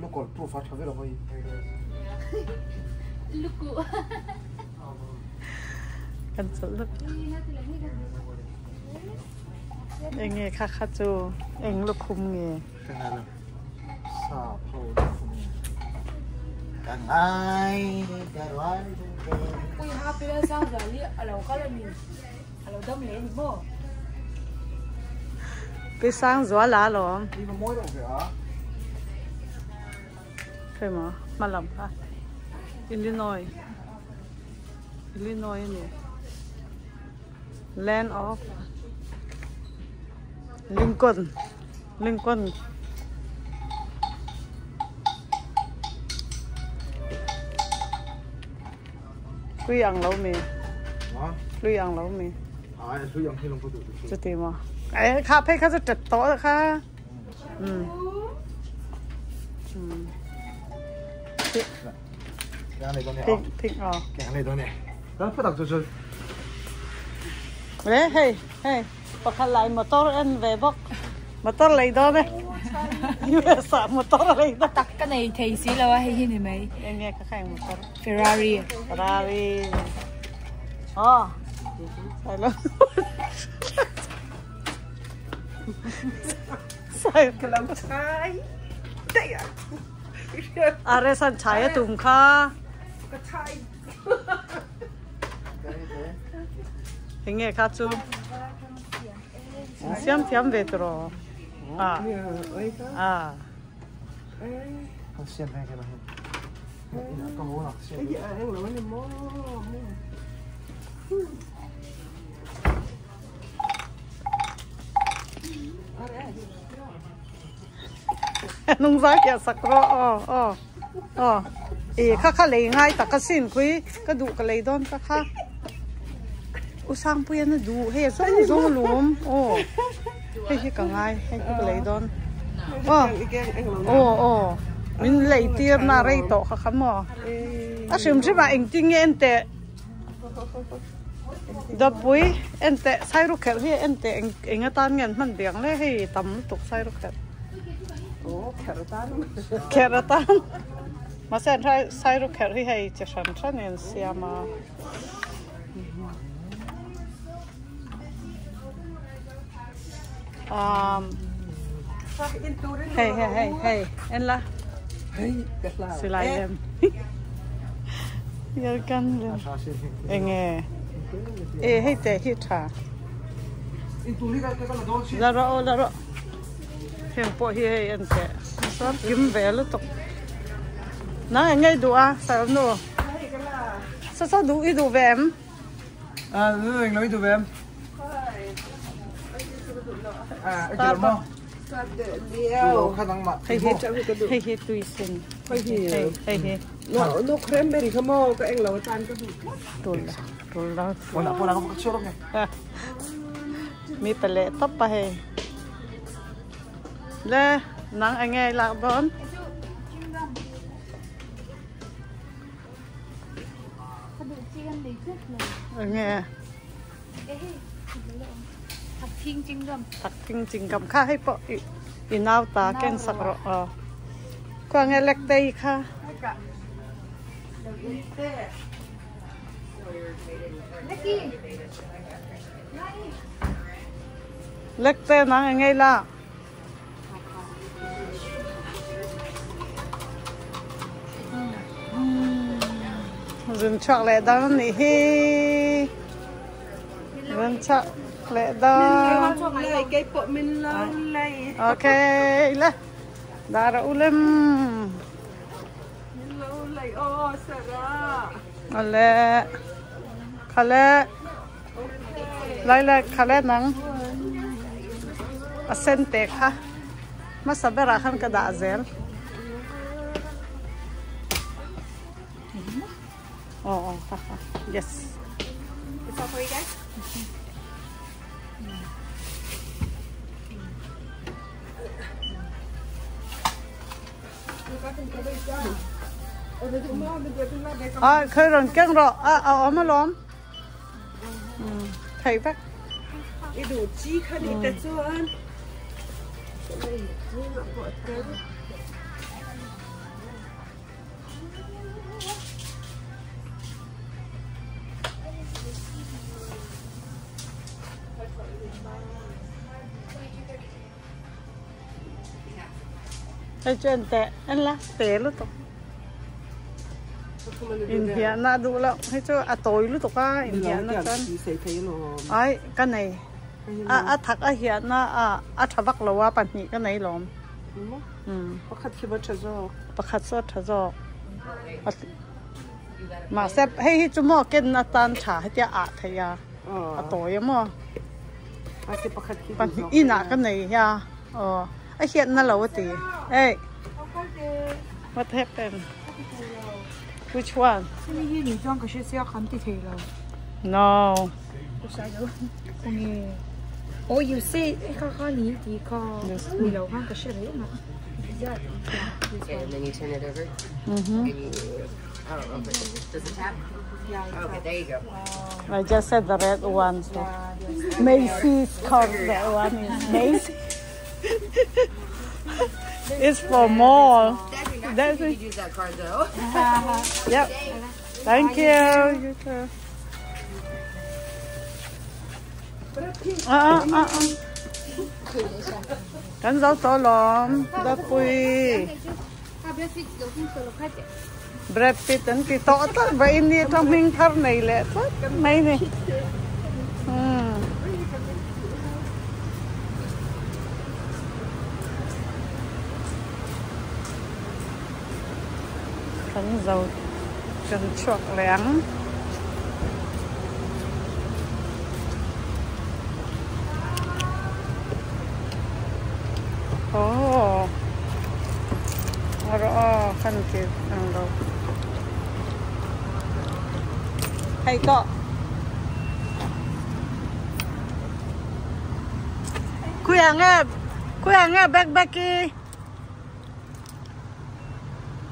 Lukawlh proof a tha vel ang hei. Lukuh. Kan chawlh lawk. Eng nge kha kha chu eng lukhum nge? Ka ngai lo. Sap ho lukhum nge? Ka ngai ka rual te. Ui ha pila sang zal hi a lo kal a ni. A lo dam leh a ni maw? Pi sang zual a lawm. I va mawi deuh ve a. Hei maw hma lam kha Illinois Illinois a ni Land of Lincoln Lincoln Hlui ang lo mi hlui ang lo mi chuti maw kha phei kha chu ṭet tawh kha. Hei hei pakhat lai motor en ve bawk motor lei dawn e US ah motor a lei dawn tak ka nei thei si lo a hei hi ni mai eng nge ka kha eng motor Ferrari Ferrari oh hello A re san chai a tum kha. Eng nge kha chu? Siam thiam ve tawh. A. A. Nung zai hiah sak rawh aw aw aw e kha kha lei ngai tak asin khui ka duh ka lei dawn ka kha u sangpuia na duh hei a zawng zawng alawm aw hei hi ka ngai hei hi ka lei dawn aw aw aw min lei tir na rei tawh kha kha maw a hrim hrim ah engtin nge en teh. Dawpui en teh sairu kherh hi en teh eng eng atan nge an hman biang le hei tam lutuk sairu kherh kherh atan mahse an hrai sairu kherh hi hei chi hran hran in an siam a umm hei hei hei hei en la silai lem Yarkan lem enge e hei te hi tha la rawh aw la rawh heng pawh hi hei en teh chuan kim ve lutuk nang eng nge i duh a sarnu saw saw duh i duh ve em. À, mình nói tụi em. À, cái gì mà? Hei hi hei hi tui sen hei hei hi No no cranberry kha maw ka eng lo atan ka duh tlat. Tul tul lo. Pona pona ka chorok nge. Mi pe leh tawp a hei. Le nang enge i lak dawn? Enge Thak thing chingam kha hei pawh i nau ta ken sak rawh aw khuang nge lek te i kha lek te nang enge la. Zun chhuak leh dawn a nih hi zun chhuak leh dawn ok le dar a ulem ale khale Lai lai kha le nang a sen te kha hmasa berah khan ka dah zel aw aw kha kha yes a khawi rawn keng rawh a a awm alawm. Thei vek. I duh chi kha ni te chuan. Hei chu en teh en la te lutuk inhiahna a duh loh hei chu a tawi lutuk a inhiahna chuan ai ka nei a thak a hiahna a tha vak lo a pahnih ka nei lawm pakhat khi va tha zawk pakhat saw tha zawk mahse hei hi chu maw ken atan tha hetia ah theih a a tawi a maw pahnih inah ka nei hi a aw a hiatna lo a ti hey what happened which one no Oh you say kha kha ni ti kha ni lo khan ka hre reng a Okay, and then you turn it over. Mm-hmm. And you, I don't know if it, does it tap? Yeah. Okay, there you go. I just said the red one. So Macy's called that one is Macy's. It's for mall. That'd be nice That's if you it. could use that card though. Yep. Thank you. You too. Ah ah ah. Kan zo to lom. Da pui. Brad Pitt an ti tawh tlat va in ni atang hming thar nei leh tlat mai ni. Kan zo kan chhuak leh ang. Aww rawh aw kan ti ang lo hei tawh khuiah nge khuiah nge bag bag i.